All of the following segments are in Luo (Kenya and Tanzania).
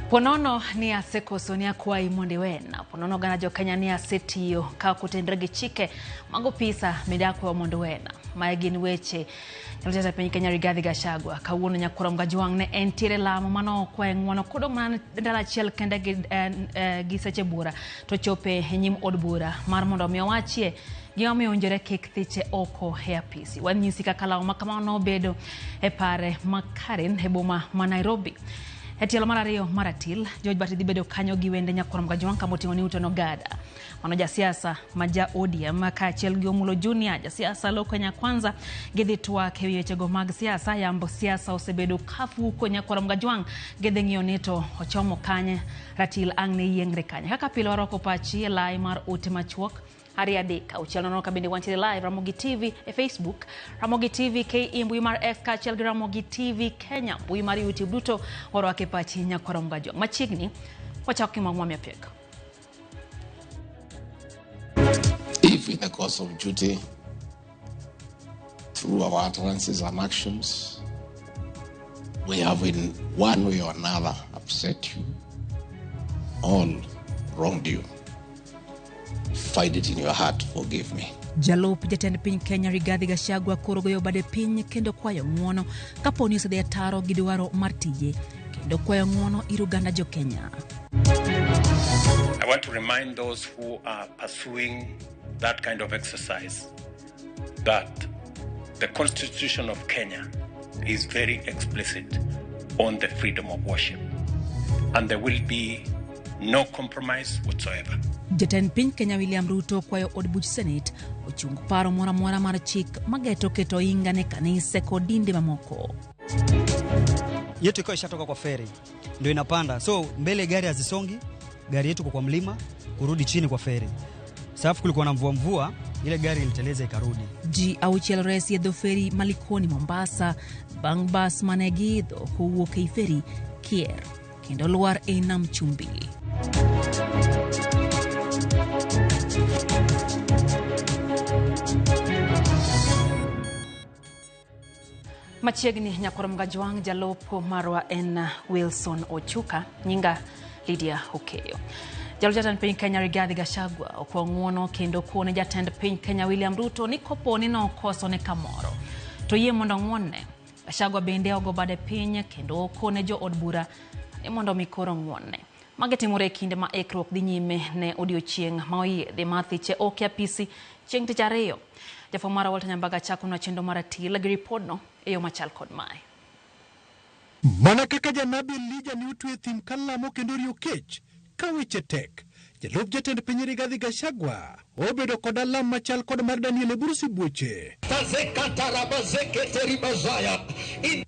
Ponono ni asekoso ni akwayi mondo iwena. Ponono oganda jo Kenya ni asetiyo ka ok otenre gi chike mag opisa bende akwayo mondo iwena. Mae gin weche jatend piny Kenya Rigathi Gachagua kawuono nyakwar Mgajwang' ne entiere lamo mane okwaye ng'uono kodong' mana ndalo achiel kende gi seche buora to chope e nyim od bura mar mondo mi owachie gima omiyo owinjore kik thiche oko e apisi. Wanyisi kaka lamo ma kamano nobedo e pare ma Karen e boma ma Nairobi. E tielo mar ariyo mar atil, George Bati dhi bedo kanyo gi wende nyakwar Mgajwang' kama oting'o Newton Ogada. Mano jasiasa ma ja ODM kaachiel gi Omulo Junior, jasiasa lo Kenya Kwanza, gidhi twak e wi wechego mag siasa. Yambo siasa osebedo kafuko nyakwar Mgajwang' gidhi ng'iyo ni to ochomo kanye, ratil ang' ne yiengre kanye. Kaka pile warwako pachi e lai mar ote machuok ariyo adek auchiel nono ka bende wantiere live Ramogi TV e Facebook, Ramogi TV KE mbui mar X kaachiel gi Ramogi TV Kenya mbui mar YouTube duto warwake pachi nyakwar Mgajwang'. Machiegni wachako gi Mwami Apiek. If in the course of duty, through our utterances and actions, we have in one way or another upset you, all wronged you, find it in your heart, forgive me. Jalup jatend piny Kenya Rigathi Gachagua koro goyo bade piny kendo kwayo ng'uono kapo ni osedhi ataro gi dwaro mar tije kendo kwayo ng'uono ir oganda jo Kenya. I want to remind those who are pursuing that kind of exercise that the Constitution of Kenya is very explicit on the freedom of worship, and there will be no compromise whatsoever. Jatend piny Kenya William Ruto kwayo od buch Senate ochung paro moro amora mar chik mageto keto ohinga ne kanise kod dinde mamoko. Yetu ikawa ishatoka kwa feri ndio inapanda, so mbele gari hazisongi, gari yetu kwa mlima kurudi chini kwa feri. Safu kulikuwa na mvua mvua, ile gari iliteleza ikarudi. Ji auchiel resi e dho feri Malikoni Mombasa bang' bas mane giidho kowuok ei feri kier kendo lwar e nam chumbi. Machiegni nyakwar Mgajwang' jalup marwa en Wilson Ochuka, nyinga Lydia Okeyo. Jalup jatend piny Kenya Rigathi Gachagua okwayo ng'uono kendo kone jatend piny Kenya William Ruto ni kopo ni nokosone kamoro to yie mondo ong'uonne. Gachagua bende ogo bade piny kendo okone jo od bura ni mondo mi koro ng'uonne. Magi timore e kinde ma ikruok dhi nyime ne odiochieng' ma oyiedhi mar thiche ok e apisi chieng' tich ariyo. Jafwambo marwa Walter Nyambaga chakonwa chenro mar atil gi ripodno e yo machal kod mae. Mana kaka janabi Elija ne otwe e thim kalamo kendo oriyo kech ka weche tek, jalup jatend piny Rigathi Gachagua obedo kod alam machal kod mar Daniel e bur sibuoche.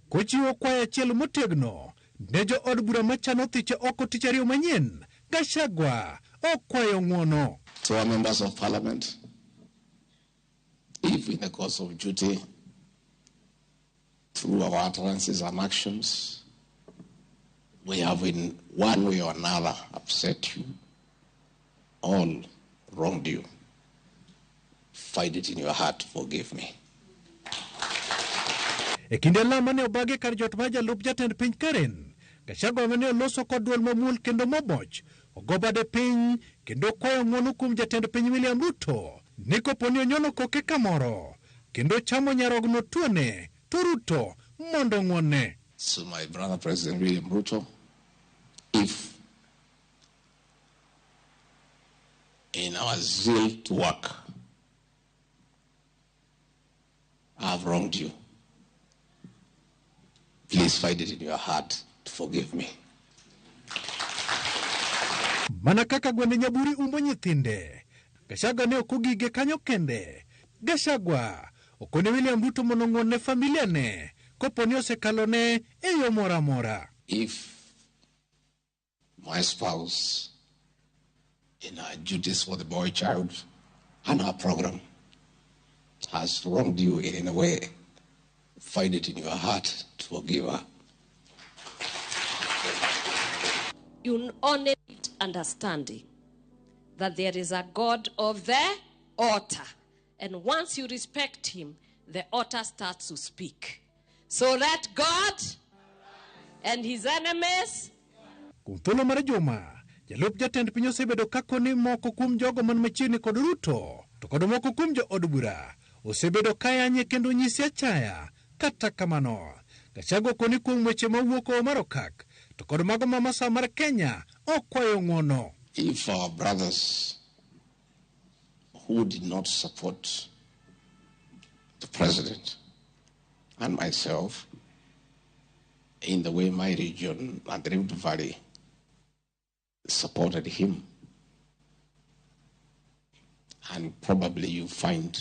Kochiwo kwayo achiel motegno ne jo od bura machano thiche oko tich ariyo manyien, Gachagua okwayo ng'uono. To our members of parliament, if in the course of duty, through our utterances and actions, we have in one way or another upset you, all wronged you, find it in your heart, forgive me. E kinde lam mane obagi kar jot mar jalup jatend piny Karen, Gachagua mane oloso kod duol mamuol kendo moboch, ogo bade piny kendo kwayo ng'uono kuom jatend piny William Ruto ni kopo ni onyono koke kamoro kendo chamo nyarogno tuone to Ruto mondo ng'uonne. So my brother President William Ruto, if in our zeal to work, I have wronged you, please find it in your heart to forgive me. Mana kaka gwende nyaburi umbo nyithinde, Gachagua ne ok ogige kanyo kende. Gachagua okone William Ruto mondo ong'uonne familia ne kopo ni osekalone e yo moro amora. If my spouse in her duties for the boy child and her program has wronged you in any way, find it in your heart to forgive her. You only need understanding that there is a God of the altar. And once you respect him, the altar starts to speak. So let God and his enemies. Kuom thuolo mar juma, jalup jatend piny osebedo kakoni moko kuom jogo man machiegni kod Ruto to kod moko kuom jo od bura osebedo kayanye kendo nyisi achaya. Kata kamano, Gachagua koni kuom weche mawuok Omar Okak to kod mago ma masawa mar Kenya okwayo ng'uono. If our brothers who did not support the president and myself in the way my region and the Rift Valley supported him, and probably you find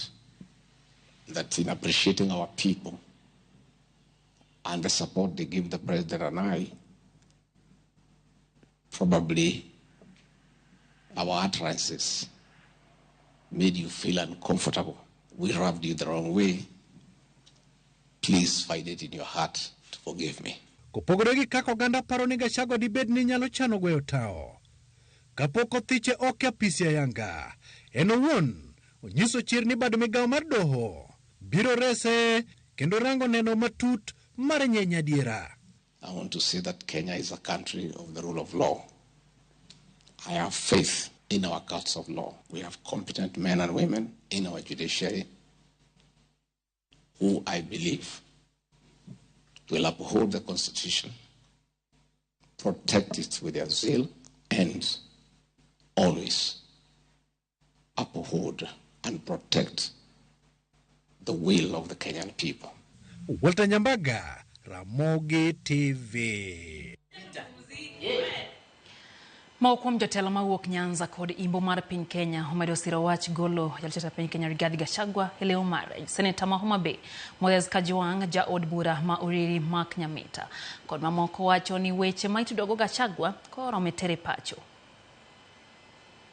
that in appreciating our people and the support they give the president and I, probably our utterances made you feel uncomfortable. We rubbed you the wrong way. Please find it in your heart to forgive me. Kopogore gi kaka oganda paro ni Gachagua dibed ni nyalo chano gweyo tao kapok othiche ok e apisi ayanga, en owuon onyiso chir ni bad migawo mar doho biro rese kendo rango neno matut mar nyenye adiera. I want to say that Kenya is a country of the rule of law. I have faith in our courts of law. We have competent men and women in our judiciary who I believe will uphold the Constitution, protect it with their zeal, and always uphold and protect the will of the Kenyan people. Walter Nyambaga, Ramogi TV. Moko kuom jotelo mawuok Nyanza kod Imbo mar piny Kenya omedo siro wach golo jalup piny Kenya Rigathi Gachagua e leo mare. Seneta ma Homa Bay Moses Kajwang', jaod bura ma Uriri Mark Nyamita kod mamoko wacho ni weche ma itudogo Gachagua koro metere pacho.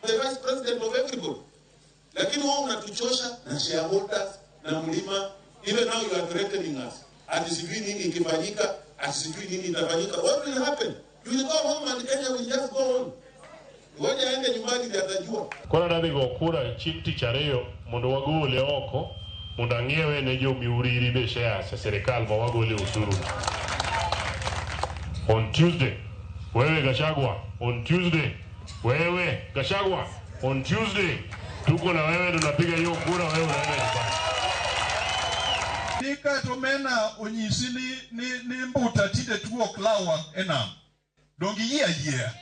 The vice president of everybody. Lakini wao unatuchosha na shareholders na mlima. Even now you are threatening us. Ati sijui nini ikifanyika, ati sijui nini itafanyika. What will happen? You will go home and Kenya will just go on. Ngoja aende nyumbani ndiye atajua. Koro adhi go kura chieng' tich ariyo mondo wagole oko mondo ang'iewe ne jomiuriri be shares e sirikal ma wagole osuru. On Tuesday, wewe Gachagua, on Tuesday, wewe Gachagua, on Tuesday tuko na wewe, tunapiga hiyo kura, wewe unaenda nyumbani. Nika to onyisi ni mbuta tinde tuo klawa e nam. Dongi yie ayiea.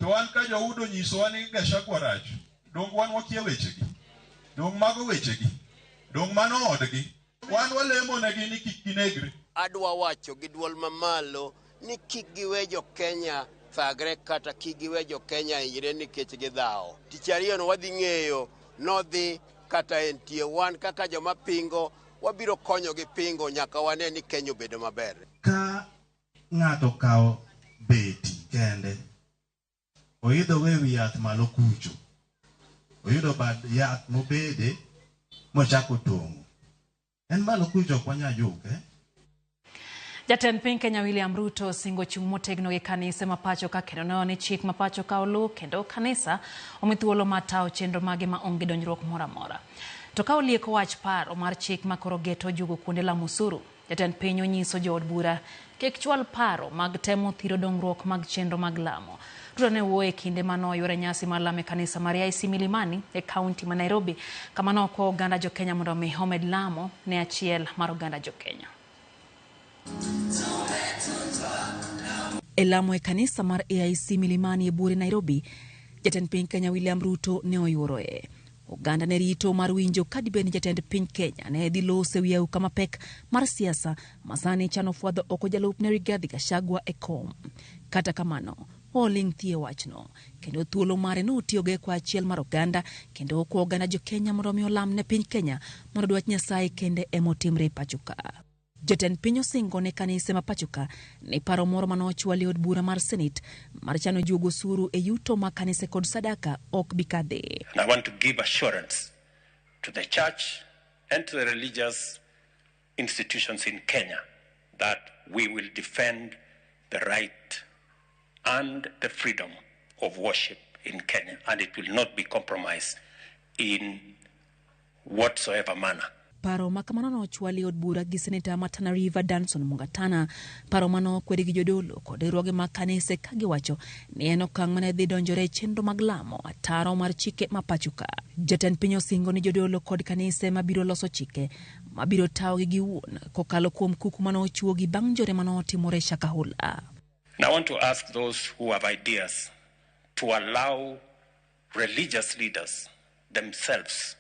To wan ka joudo nyisowa ni Gachagua rach. Dong wan wakia wechegi. Dong mago wechegi. Dong mano odgi. Wan walemo negi ni kik ginegre. Adwa wacho gi duol mamalo ni kik giwe jo Kenya thagre kata kik giwe jo Kenya hinyre nikech gidhawo. Tich ariyo no wadhi ng'eyo nodhi kata entie wan kaka joma pingo wabiro konyo gi pingo nyaka wane ni Kenya obedo maber. Ka ng'ato kawo beti kende, oidho we yath malo kucho, oyudo bad yath mobede mochako tong'o. En malo kucho ok wanyal juke. Jatend piny Kenya William Ruto osingo chung' motegno gi kanise ma pacho ka kendo neno ni chik ma pacho ka oluw kendo kanisa omi thuolo mar tawo chenro mage ma onge donjruok moro amora. To ka olieko wach paro mar chik ma koro geto jugo kuonde lamo osuru, jatend piny onyiso jood bura kik chwal paro mag temo thiro dongruok mag chenro mag lamo. Ruto ne wuoyo e kinde mane oyuore nyasi mar lamo e kanisa mar AIC Milimani e kaunti ma Nairobi, kama nokwayo oganda jo Kenya mondo omi omed lamo ne achiel mar oganda jo Kenya. E lamo e kanisa mar AIC Milimani e buore Nairobi, jatend piny Kenya William Ruto ne oyuoroe. Oganda ne rito mar winjo ka dibed ni jatend piny Kenya ne dhi loso e wi auka mapek mar siasa ma sani chano fwadho oko jalupne Rigathi Gachagua e kom. Kata kamano, oling' thi e wachno kendo thuolo mare notiyogo e kwa achiel mar oganda kendo okwa oganda jo Kenya mondo omi olam ne piny Kenya mondo dwach Nyasaye kende emotimre e pacho ka. Jatend piny osingo ne kanise ma pacho ka ni paro moro manochwal e od bura mar Senate mar chano juogo osuru e yuto mag kanise kod sadaka ok bi kadhe. And I want to give assurance to the church and to the religious institutions in Kenya that we will defend the right and the freedom of worship in Kenya, and it will not be compromised in whatsoever manner. Paro ma kamano nochwal e od bura gi seneta ma Tana River Danson Mungatana. Paro mano okwedi gi jodolo kod riwruoge mag kanise ka giwacho ni en okang' mane dhi donjore e chenro mag lamo ataro mar chike ma pacho ka. Jatend piny osingo ni jodolo kod kanise mabiro loso chike mabiro tawogi giwuon kokalo kuom kuku mane ochuogi bang' njore mane otimore Shakahola. And I want to ask those who have ideas to allow religious leaders themselves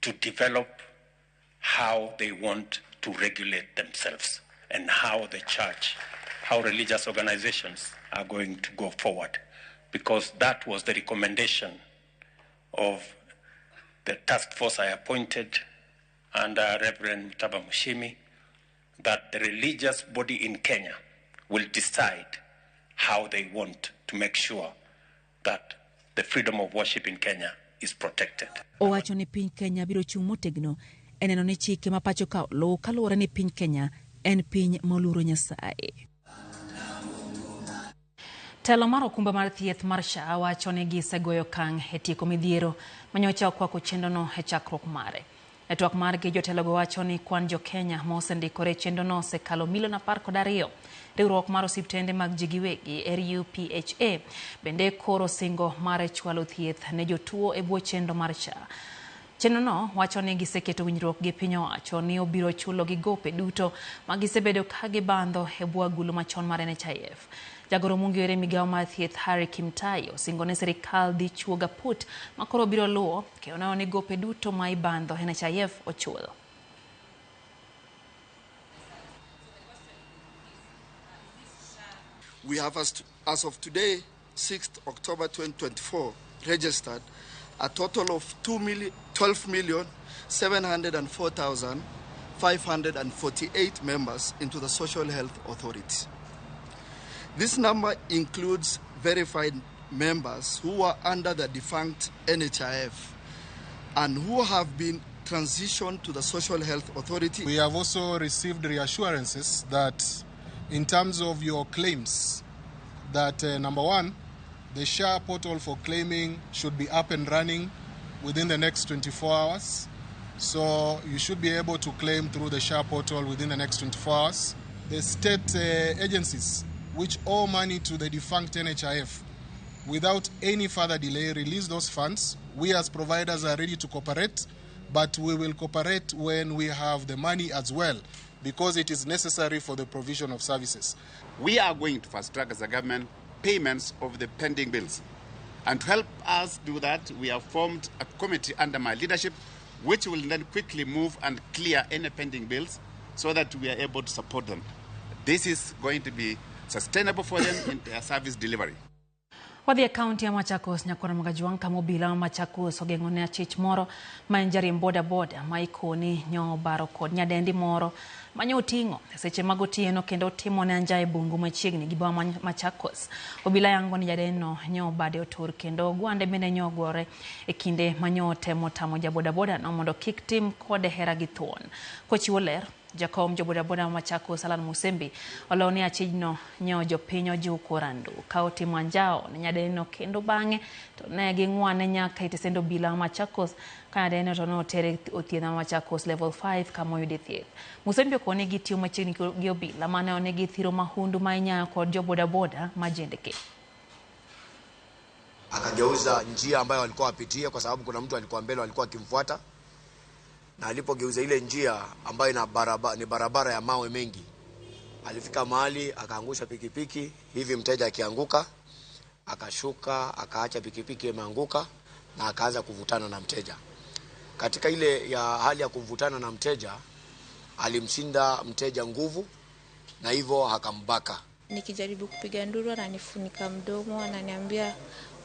to develop how they want to regulate themselves and how the church, how religious organizations are going to go forward. Because that was the recommendation of the task force I appointed under Reverend Mutaba Mushimi, that the religious body in Kenya will decide how they want to make sure that the freedom of worship in Kenya is protected. Owacho ni piny Kenya biro chung' motegno e neno ni chike ma pacho ka oluw kaluwore ni piny Kenya en piny moluoro Nyasaye. Telo mar okumba mar thieth mar SHA wacho ni gisegoyo okang' e tieko midhiero manyocha okwako chenrono e chakruok mare. E twak margi, jotelogo wacho ni kwan jo Kenya ma osendikore e chenrono osekalo milion 12. Riwruok mar osiptende mag ji giwegi RUPHA bende koro singo mar chwalo thieth ne jotuo e bwo chenro mar SHA. Chenrono wacho ni giseketo winjruok gi piny owacho ni obiro chulo gi gope duto ma gisebedo ka gibandho e bwo agulu machon mar NHIF. Jagoro mong'ere migawo mar thieth Harry Kimtai osingo ni sirikal dhi chiwo gaput ma koro biro luwo kendo neno ni gope duto ma ibandho NHIF ochul. We have, as of today, 6th October 2024, registered a total of 12,704,548 members into the Social Health Authority. This number includes verified members who are under the defunct NHIF and who have been transitioned to the Social Health Authority. We have also received reassurances that in terms of your claims, that number one, the SHA portal for claiming should be up and running within the next 24 hours. So you should be able to claim through the SHA portal within the next 24 hours. The state agencies which owe money to the defunct NHIF, without any further delay, release those funds. We as providers are ready to cooperate, but we will cooperate when we have the money as well, because it is necessary for the provision of services. We are going to fast track as a government payments of the pending bills. And to help us do that, we have formed a committee under my leadership, which will then quickly move and clear any pending bills so that we are able to support them. This is going to be sustainable for them in their service delivery. Wadhi e kaunti ya Machakos nyakwar Magajuang' kama obila ma Machakos ogeng'o ne achich moro ma en jariemb boda boda ma ikoni nyo obaro kod nyadendi moro manyo oting'o seche mag otieno kendo otimo ne anjaye bungu machiegni gi boma Machakos. Obila yango ni nyadendi nyo bade otur kendo gwande bende nyo ogore e kinde manyo temo tamo ja boda boda no mondo kik tim kode hera gi thuon. Kochiwo ler, Jakom jo boda boda ma Machakos Alan Musembi oloo ni achijno nyo jopiny ojuko randu ka otimo anjawo ne nyadendi kendo bang'e to ne ging'wane nyaka e tesend obila ma Machakos ka nyadendi to notere othiedh ma Machakos level 5 kama oyude thieth. Musembi okone gitiyo machiegni gi obila mane onegi thiro mahundu ma inyayo kod jo boda boda ma jendeke. Akageuza njia ambayo walikuwa wapitie kwa sababu kuna mtu alikuwa mbele alikuwa akimfuata. Na alipogeuza ile njia ambayo ina ni barabara ya mawe mengi, alifika mahali akaangusha pikipiki. Hivi mteja akianguka, akashuka, akaacha pikipiki imeanguka na akaanza kuvutana na mteja. Katika ile ya hali ya kuvutana na mteja, alimshinda mteja nguvu na hivyo akambaka. Nikijaribu kupiga nduru ananifunika mdomo, ananiambia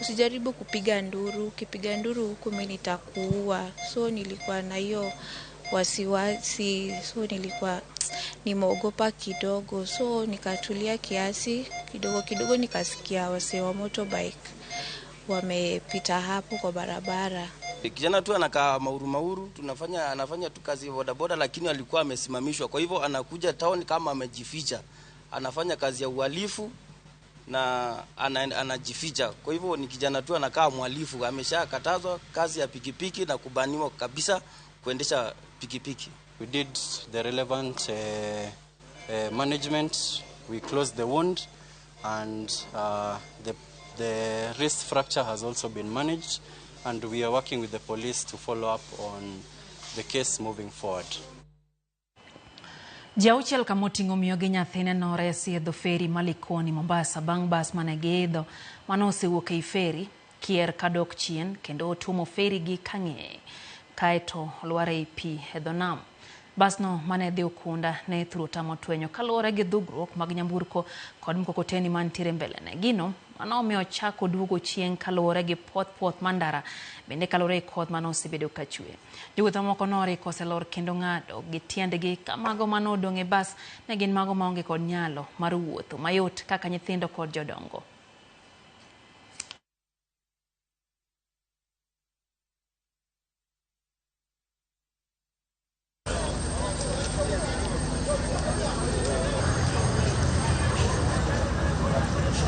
usijaribu kupiga nduru, ukipiga nduru huku mimi nitakuua. So nilikuwa na hiyo wasiwasi, so nilikuwa nimeogopa kidogo, so nikatulia kiasi kidogo kidogo, nikasikia wasee wa motorbike wamepita hapo kwa barabara. Kijana tu anakaa mauru mauru, anafanya tu kazi boda boda, lakini alikuwa amesimamishwa. Kwa hivyo anakuja town kama amejificha. Anafanya kazi ya uhalifu na anajificha. Kwa hivyo ni kijana tu anakaa mhalifu, ameshakatazwa kazi ya pikipiki na kubaniwa kabisa kuendesha pikipiki. We did the relevant management. We closed the wound, and the wrist fracture has also been managed, and we are working with the police to follow up on the case moving forward. Ji auchiel kamoting'o miyo gi nyathine noresi e dho feri ma Likoni, Mombasa bang' bas mane giidho mane osewuok ei feri kier kadok chien kendo otuomo feri gi kang'eye kaeto olwar ei pi e dho nam. Basno mane dhi Ukunda ne thuro tamo twenyo kaluwore gi dhugruok mag nyamburko kod mkokoteni mantiere mbelene. Gino mano omiyo ochako duogo chien kaluwore gi poth poth mar ndara bende kaluwore gi koth mane osebedo ka chwe. Jowuoth mamoko noriko oselor kendo ng'ado gi tiendgi ka mago mane odong' e bas ne gin mago maonge kod nyalo mar wuotho mayot kaka nyithindo kod jodongo.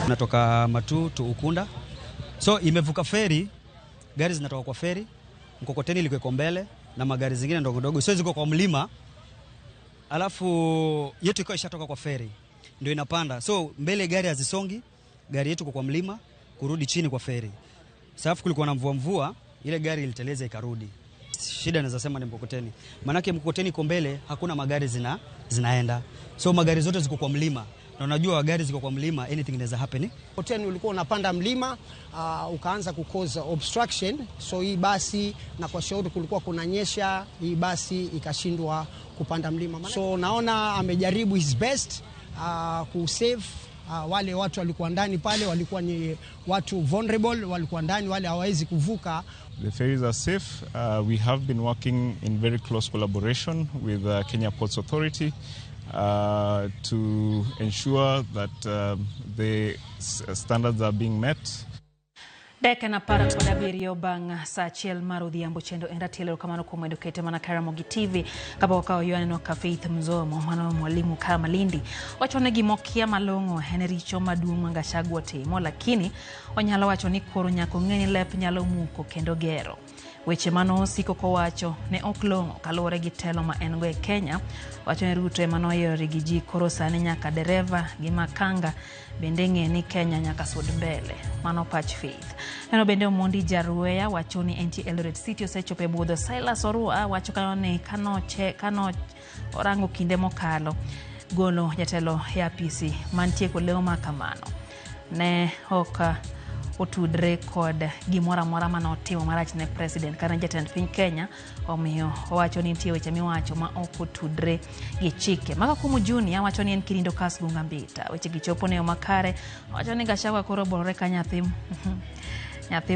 Natoka Matu to Ukunda. So imevuka feri, gari zinatoka kwa feri, mkokoteni ilikuwa iko mbele na magari zingine ndogo ndogo. So ziko kwa mlima. Alafu yetu iko ishatoka kwa feri, ndio inapanda. So mbele gari hazisongi, gari yetu kwa mlima kurudi chini kwa feri. Safu kulikuwa na mvua mvua, ile gari iliteleza ikarudi. Shida naweza sema ni mkokoteni. Manake mkokoteni iko mbele, hakuna magari zinaenda. So magari zote ziko kwa mlima. Na unajua gari ziko kwa mlima, anything inaweza happen. Mkokoteni ulikuwa unapanda mlima, ukaanza kucause obstruction. So hii basi, na kwa shauri kulikuwa kunanyesha, hii basi ikashindwa kupanda mlima. So naona amejaribu his best kusave wale watu walikuwa ndani pale, walikuwa ni watu vulnerable, walikuwa ndani wale hawawezi kuvuka. The ferries are safe. We have been working in very close collaboration with Kenya Ports Authority to ensure that the standards are being met. Dakika na para kod abiriyo bang' saa achiel mar odhiambo chendo en ratielo kamano kuom Educate mana ka Ramogi TV kapok okawo yo aneno ka Faith Mzomo mano mwalimu ka Malindi wacho ne gimokia malong'o en richo maduong' ma Gachagua timo, lakini onyalo wacho ni koro nyaka ong'e ni lep nyalo muko kendo gero. Weche mano osiko kowacho ne ok long'o kaluwore gi telo ma en go e Kenya. Wacho ni Ruto ema noyiero gi ji koro sani nyaka dereva gi makanga bende ng'e ni Kenya nyaka sud mbele. Mano pach Faith. Neno bende Omondi Jarueya wacho ni entie Eldoret City osechopo e budho. Silas Orua wacho kanyo ni kano orango kinde mokalo golo jatelo e apisi mantie kod leo ma kamano ne ok otudre kod gimoro amora mane otimo marach ne president kata jatend piny Kenya, omiyo owacho ni nitie weche miwacho ma ok otudre gi chike. Maka Kumu Junior wacho ni en Kirindo Kas Gunga Mbita. Weche gi chopo ne yo makare. Owacho ni Gachagua koro obolore ka nyathi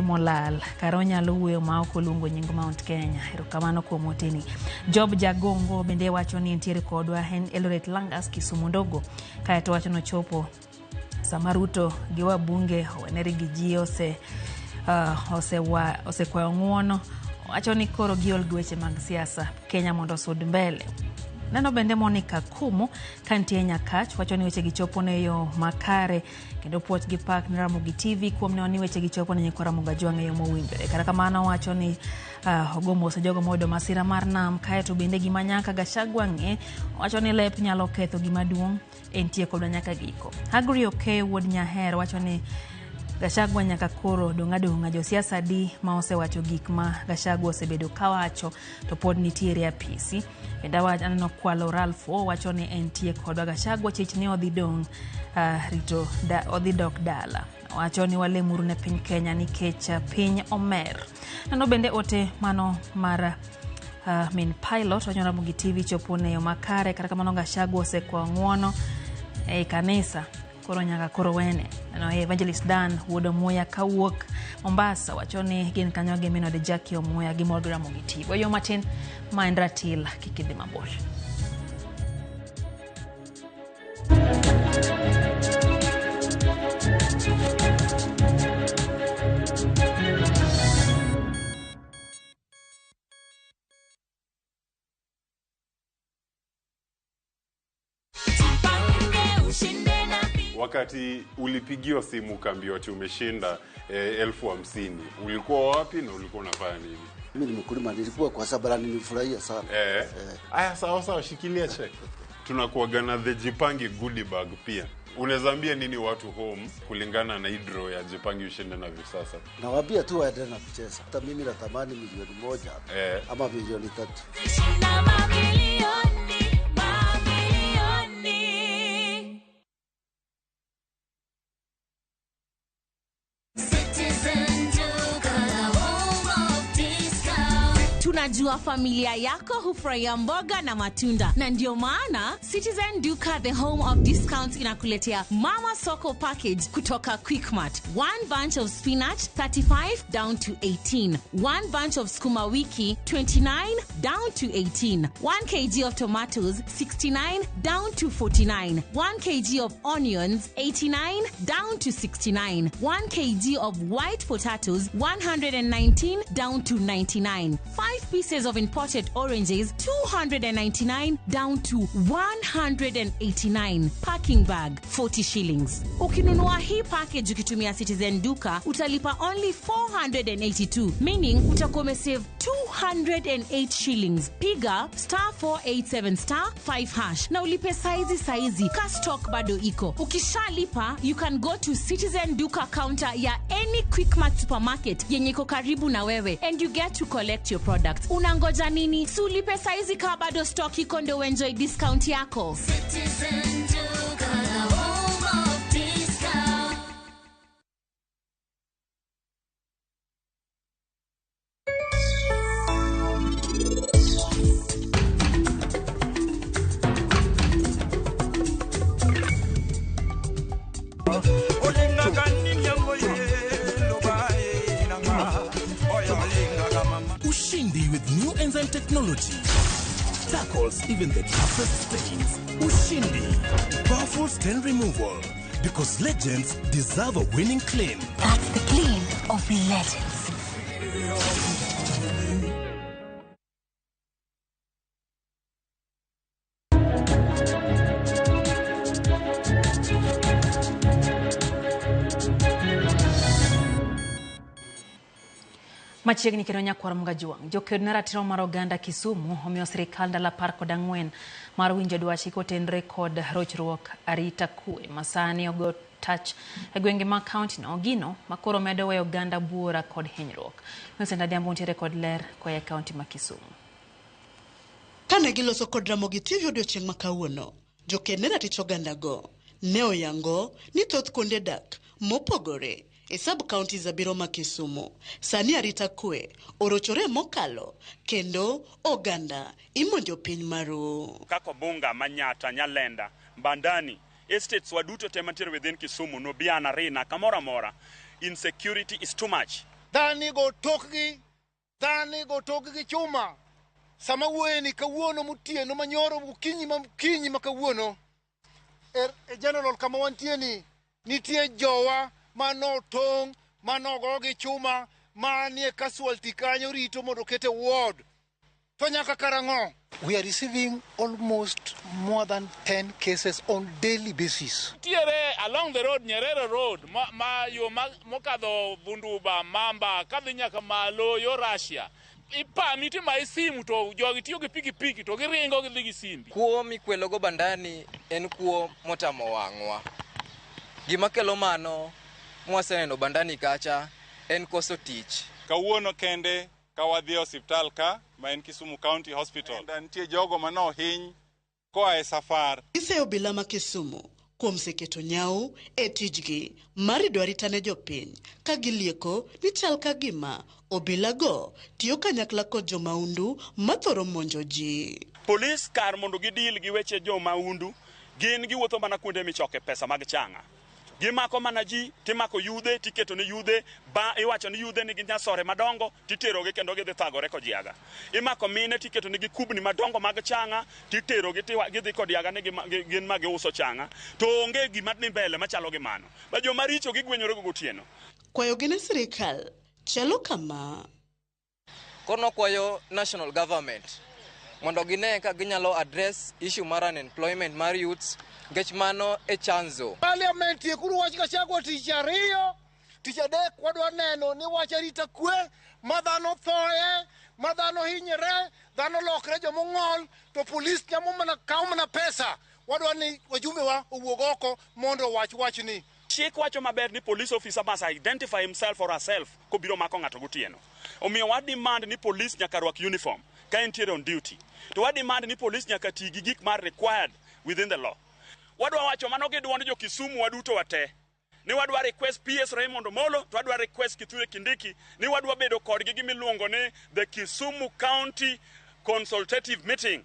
molal kare onyalo wuoyo ma ok oluongo nying Mount Kenya. Erokamano kuom oteni. Job Jagongo bende wacho ni entiere kodwa en Eldoret Langas Kisumu ndogo. Kaeto wacho nochopo sama Ruto gi wabunge owenere gi ji osekwayo ng'uono. Wacho ni koro giol gi weche mag siasa Kenya mondo osud mbele. Neno bende Monica Kumu kantie Nyakach wacho ni weche gi chopo ne yo makare kendo puoch gi pak ne Ramogi TV kuom neno ni weche gi chopo ne nyikwa Ramogi Ajwang' e yo mowinjore. Kata kamano wacho ni ogo mos jogo moyudo masira mar nam. Kaeto bende gima nyaka Gachagua ng'e wacho ni lep nyalo ketho gima duong' entie kodwa nyaka giko. Agri Okeyo wuod Nyaher wacho ni Gachagua nyaka koro dong' adong'a josiasa di ma osewacho gik ma Gachagua osebedo kawacho to pod nitiere apisi. Bende aneno Kwalo Ralph wacho ni entie kodwa Gachagua chich ni odhi dong' rito odhi dok dala. Wacho ni walemuru ne piny Kenya nikech piny omer. Neno bende ote mano mar min pilot wacho Ramogi TV chopo ne yo makare. Kata kamano Gachagua osekwayo ng'uono ei kanisa koro nyaka koro wene. No Evangelist Dan wuod Omuya kawuok Mombasa wacho ni gin kanyo gi minode Jackie Omuya gi mor gi Ramogi TV. Oyo matin ma en ratil kik idhi mabor. Wakati ulipigiwa simu ukaambiwa ati umeshinda 50,000, ulikuwa wapi na ulikuwa unafanya nini? Mimi ni mkulima, nilikuwa kwa sababu nilifurahia sana. Aya, sawa sawa, shikilia check. Tunakuwaga na the Jipange goodie bag pia. Unaweza ambia nini watu home kulingana na hii draw ya Jipange ushinde na hivi sasa? Nawaambia tu waendelee na kucheza. Hata mimi natamani 1 milioni ama 3 milioni. Shinda mamilioni, mamilioni. Citizen Duka, the home of discount. Tunajua familia yako hufurahia mboga na matunda, na ndio maana Citizen Duka, the home of discounts, inakuletea Mama Soko package kutoka Quickmart. One bunch of spinach 35 down to 18, one bunch of sukuma wiki 29 down to 18, 1 kg of tomatoes 69 down to 49, 1 kg of onions 89 down to 69, 1 kg of white potatoes 119 down to 99, 5 pieces of imported oranges 299 down to 189, packing bag 40 shillings. Ukinunua hii package ukitumia Citizen Duka utalipa only 482, meaning utakuwa umesave 208 shillings. Piga *487*5# na ulipe saizi saizi, ka stock bado iko. Ukishalipa, you can go to Citizen Duka counter ya any Quickmart supermarket yenye iko karibu na wewe and you get to collect your products. Unangoja nini? Si ulipe saizi ka bado stock iko ndo enjoy discount yako. Citizen Duka, the home of discount. Ushindi with new enzyme technology tackles even the toughest stains. Ushindi, powerful stain removal, because legends deserve a winning clean. That's the clean of legends. Machiegni kendo nyakwar Mgajuang', joked ne ratiro mar oganda Kisumu omiyo sirikal ndalo 14 mar winjo dwachgi kotenore kod rochruok arita kwe masani ogo tach e gwenge mag kaunti no, gino makoro medo weyo oganda buora kod hinyruok. Vincent Adhiambo nitiere kod ler koa e kaunti ma Kisumu. Kane giloso kod Ramogi TV odiochieng' ma kawuono, joked ne ratich ogandago ne oyango ni thoth kuonde dak mopogore e sub counties abiriyo ma Kisumu sani arita kwe orochore mokalo kendo oganda imonjo piny maru. Kaka Obunga, Manyata, Nyalenda, Mbandani, estates waduto te mantiere within Kisumu, Nubiana, Rina, kamoro amora, insecurity is too much. Dhani go tokgi, dhani go tokgi chuma. Sama wuoyeni kawuono mutieno manyoro okinyi ma okinyi ma kawuono. E general kama wantie ni nitie jowa manotong' manogo gi chuma manie casualty kanyo rito mondo okete ward. To nyaka karang'o? We are receiving almost more than 10 cases on daily basis. Nitiere along the road, Nyerere Road, ma yo mokadho Bunduba, Mamba, kadhi nyaka malo yo Russia. Ipami tima simu to jogi tiyo gi pikipiki to giringo gidhi gi simbi. Kuo mikwelogo Bandani en kuo motamo wang'wa. Gima kelo mano mwaseneno Bandani kacha en koso tich. Kawuono kende ka wadhi e osiptal ka ma en Kisumu County Hospital, nitie jogo manohiny koa e safar. Giseyo obila ma Kisumu kuom seketo nyau e tijgi mar rido arita ne jopiny ka gilieko ni chal ka gima obilago tiyo kanyakla kod jomaundu mathoro monjo ji. Polis kar mondo gidil gi weche jo maundu, gin giwuotho mana kuonde michoke pesa mag changa. Gimako mana ji, timako yudhe, tiketo ni yudhe, ba iwacho ni yudhe nigi nyasore madongo, titerogi kendo gidhi thagore kodiaga. Imako mine tiketo nigi kubni madongo mag changa, titerogi gidhi kodiaga ni gin ma giuso changa. To onge gima ni mbele machalo gi mano. Ba joma richo gigwenyore go gotieno. Kwayogi ne sirikal chalo kama. Koro nokwayo national government mondo gine ka ginyalo address issue mar unemployment mar youths nikech mano e chanzo. Parliament tiekuru wach Gachagua tich ariyo Tich adek wadwa neno ni wach arita kwe ma dhano thoye, ma dhano hinyre, dhano lokre jomong'ol, to polis nyamo mana kawo mana pesa. Wadwa ni wajumbe wa owuog oko mondo owach wachni. Chik wacho maber ni police officer must identify himself or herself kobiro mako ng'ato gotieno. Omiyo wa demand ni police nyaka rwak uniform ka entiere on duty. To wa demand ni police nyaka ti gi gik mar required within the law. Wadwa wacho mano gi duond jo Kisumu waduto wate. Ni wadwa request PS Raymond Omolo, to wadwa request Kithure Kindiki, ni wadwa bedo kodgi gimiluongo ni the Kisumu County Consultative Meeting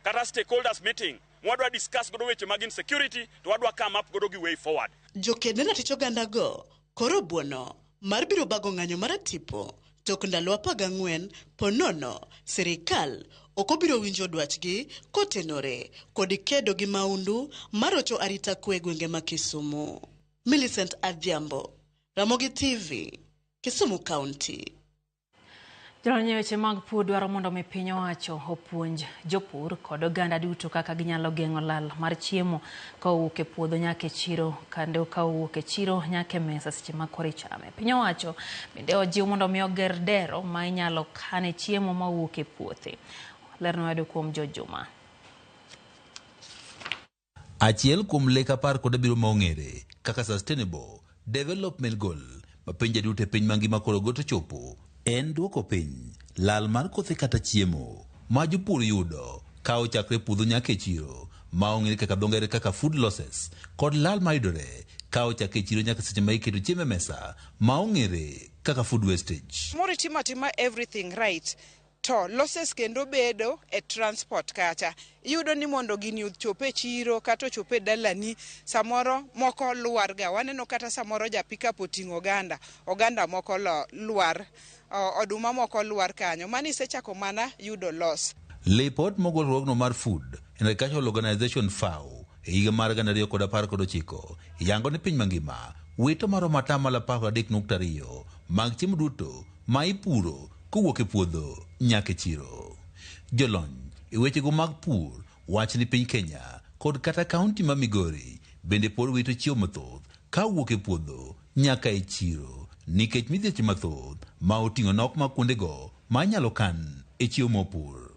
kata stakeholders meeting. Wadwa discuss godo weche mag insecurity, to wadwa come up godo gi way forward. Joked ne ratich oganda go koro buono mar biro bago ng'anyo mar tipo tok ndalo 14 ponono sirikal ok obiro winjo dwachgi kotenore kod kedo gi maundu marocho arita kwe e gwenge ma Kisumu. Millicent Adhiambo, Ramogi TV, Kisumu County. Jolony e weche mag pur dwaro mondo mi piny owacho opuonj jopur kod oganda duto kaka ginyalo geng'o lal mar chiemo ka owuok e puodho nyaka e chiro kendo ka owuok e chiro nyaka e mesa seche ma koro ichame. Piny owacho bende ojiw mondo mi oger dero ma inyalo kane chiemo ma owuok e puothe. Lerno wayudo kuom George Juma. Achiel kuom lek 17 ma ong'ere kaka Sustainable Development Goal ma pinje duto e piny mangima koro goto chopo en duoko piny lal mar kothe kata chiemo ma jopur yudo ka ochakre puodho nyaka e chiro ma ong'ere kaka dho ngere kaka food losses kod lal mayudore ka ochak e chiro nyaka seche ma iketo chiemo e mesa ma ong'ere kaka food wastage. Moro itimo atima everything right to losses kendo bedo e transport kacha. Iyudo ni mondo gini ochop e chiro kata ochop e dalani, samoro moko lwar ga. Waneno kata samoro ja pickup oting'o oganda, oganda moko lwar, oduma moko lwar kanyo. Mano isechako mana yudo loss. Lipot mogol riwruogno mar Food and Agricultural Organization FAO e higa mar 2019 yango ni piny mangima wito maromo 13.2% mag chiemo duto ma ipuro kowuok e puodho nyaka e chiro. Jolony e wechego mag pur wacho ni piny Kenya kod kata kaunti ma Migori bende pod wito chiemo mathoth ka owuok e puodho nyaka e chiro nikech midhieche mathoth ma oting'o nok mag kuondego ma inyalo kan e chiemo mopur.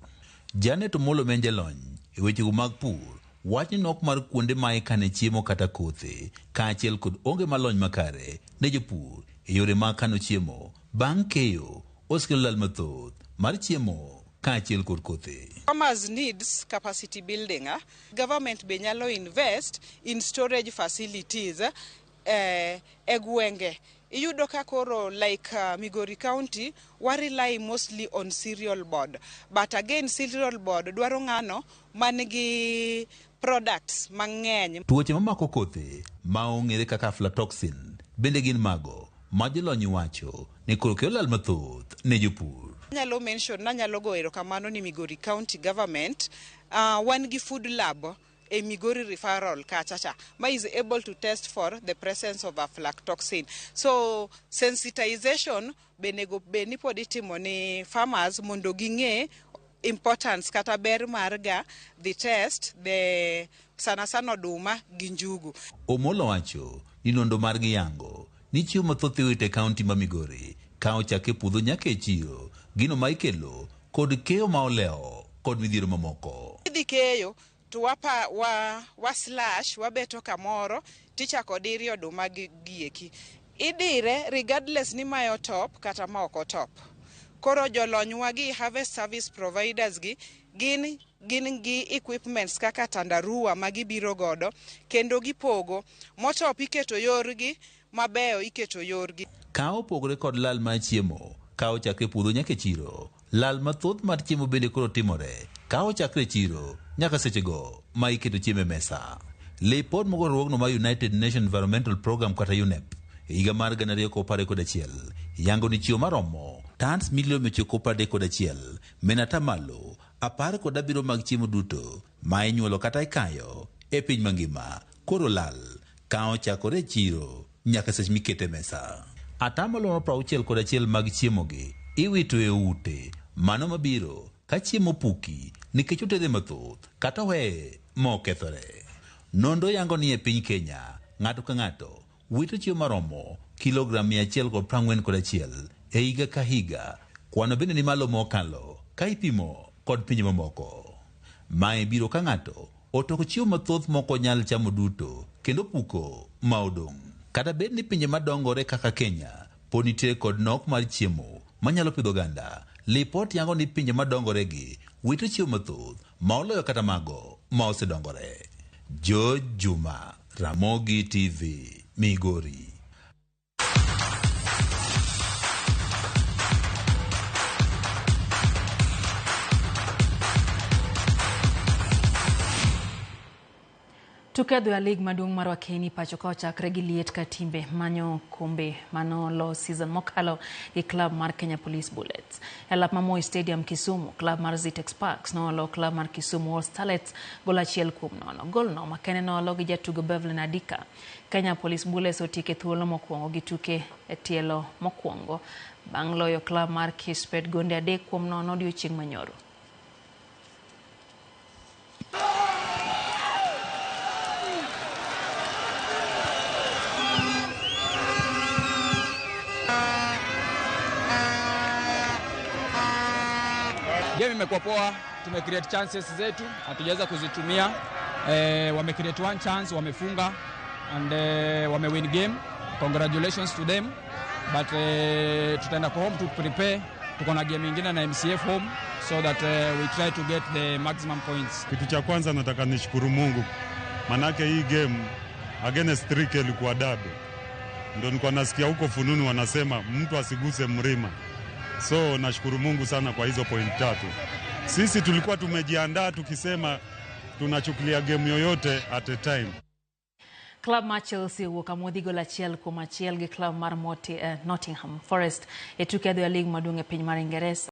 Janet Omolo ma en jalony e wechego mag pur wacho ni nok mar kuonde ma ikane chiemo kata kothe kaachiel kod onge malony makare ne jopur e yore mag kano chiemo bang' keyo osekelo lal mathoth mar chiemo kaachiel kod kothe. Farmers needs capacity building. Government be nyalo invest in storage facilities e gwenge. Iyudo ka koro like Migori County wa rely mostly on cereal board. But again cereal board dwaro ng'ano man gi products mang'eny. Tuoche mamako kothe ma ong'ere kaka aflatoxin bende gin mago ma jolony wacho ni koro kelo lal mathoth ne jopur. Anyalo mention nanyalo go erokamano ni Migori County government wan gi food lab e Migori referral kacha cha ma is able to test for the presence of aflatoxin. So sensitization be nego bed ni pod itimo ni farmers mondo ging'e importance kata ber mar ga the test the sana sana oduma gi njugu. Omolo wacho ni nonro margi yango ni chiemo mathoth iwito e kaunti ma Migori ka ochak e puodho nyaka e chiro gino ma ikelo kod keyo ma olewo kod midhiero mamoko. Idhi keyo to wapa wa slash wabeto kamoro tichako diri oduma gi gieki. Idire regardless ni mae otop kata ma ok otop. Koro jolonywa gi harvest service providers gi gin gi equipments kaka tandarua ma gibiro godo kendo gipogo motop iketo yorgi mabeyo iketo yorgi. Ka opogore kod lal mar chiemo ka ochakre e puodho nyaka e chiro, lal mathoth mar chiemo bende koro timore ka ochakre e chiro nyaka sechego ma iketo chiemo e mesa. Lipot mogol riwruogno mar United Nations Environmental Programme kata UNEP e higa mar 2021 yango ni chiemo maromo tons milion 931 mena 17% mag chiemo duto ma inyuolo kata ikayo e piny mangima koro lal ka ochakore e chiro nyaka seche mikete e mesa. 61% mag chiemo gi iwito e ute mano mabiro ka chiemo puki nikech otede mathoth kata oweye ma okethore. Nonro yango ni e piny Kenya ng'ato ka ng'ato wito chiemo maromo kilogram 141 e higa ka higa. Kwano bende ni malo mokalo ka ipimo kod pinje mamoko. Mae biro ka ng'ato otoko chiemo mathoth mok onyal chamo duto kendo puko ma odong'. Kata bed ni pinje madongore kaka Kenya pod nitie kod nok mar chiemo manyalo pidho oganda, lipot yango ni pinje madongore gi wito chiemo mathoth ma oloyo kata mago ma osedongore. George Juma, Ramogi TV, Migori. Tuke adhula lig maduong' mar Wakeni pacho ka ochakre gi liet ka timbe manyo kombe manolo season mokalo gi klab mar Kenya Police Bullets. E lap ma Moi Stadium Kisumu, klab mar Zetech Sparks noolo klab mar Kisumu All Starlets gol 1-0. Golno makende noolo gi jatugo Bevelyn Adika. Kenya Police Bullets otieke thuolo mokwongo gi tuke e tielo mokwongo bang' loyo klab mar Kispet gonde 3-0 odiochieng' manyoro. Game imekuwa poa, tume create chances zetu, hatujaweza kuzitumia. Wame create one chance, wamefunga and wame win game. Congratulations to them. But tutaenda kwa home to prepare. Tuko na game nyingine na MCF home so that we try to get the maximum points. Kitu cha kwanza nataka nishukuru Mungu. Manake hii game against 3K ilikuwa dabe. Ndio nilikuwa nasikia huko fununu wanasema mtu asiguse mlima. So nashukuru Mungu sana kwa hizo point 3. Sisi tulikuwa tumejiandaa tukisema tunachukulia game yoyote at a time. Club mar Chelsea owuok amodhi gol 1-1 gi club mar Nottingham Forest e tuke adhula lig maduong' e piny mar Ingeresa.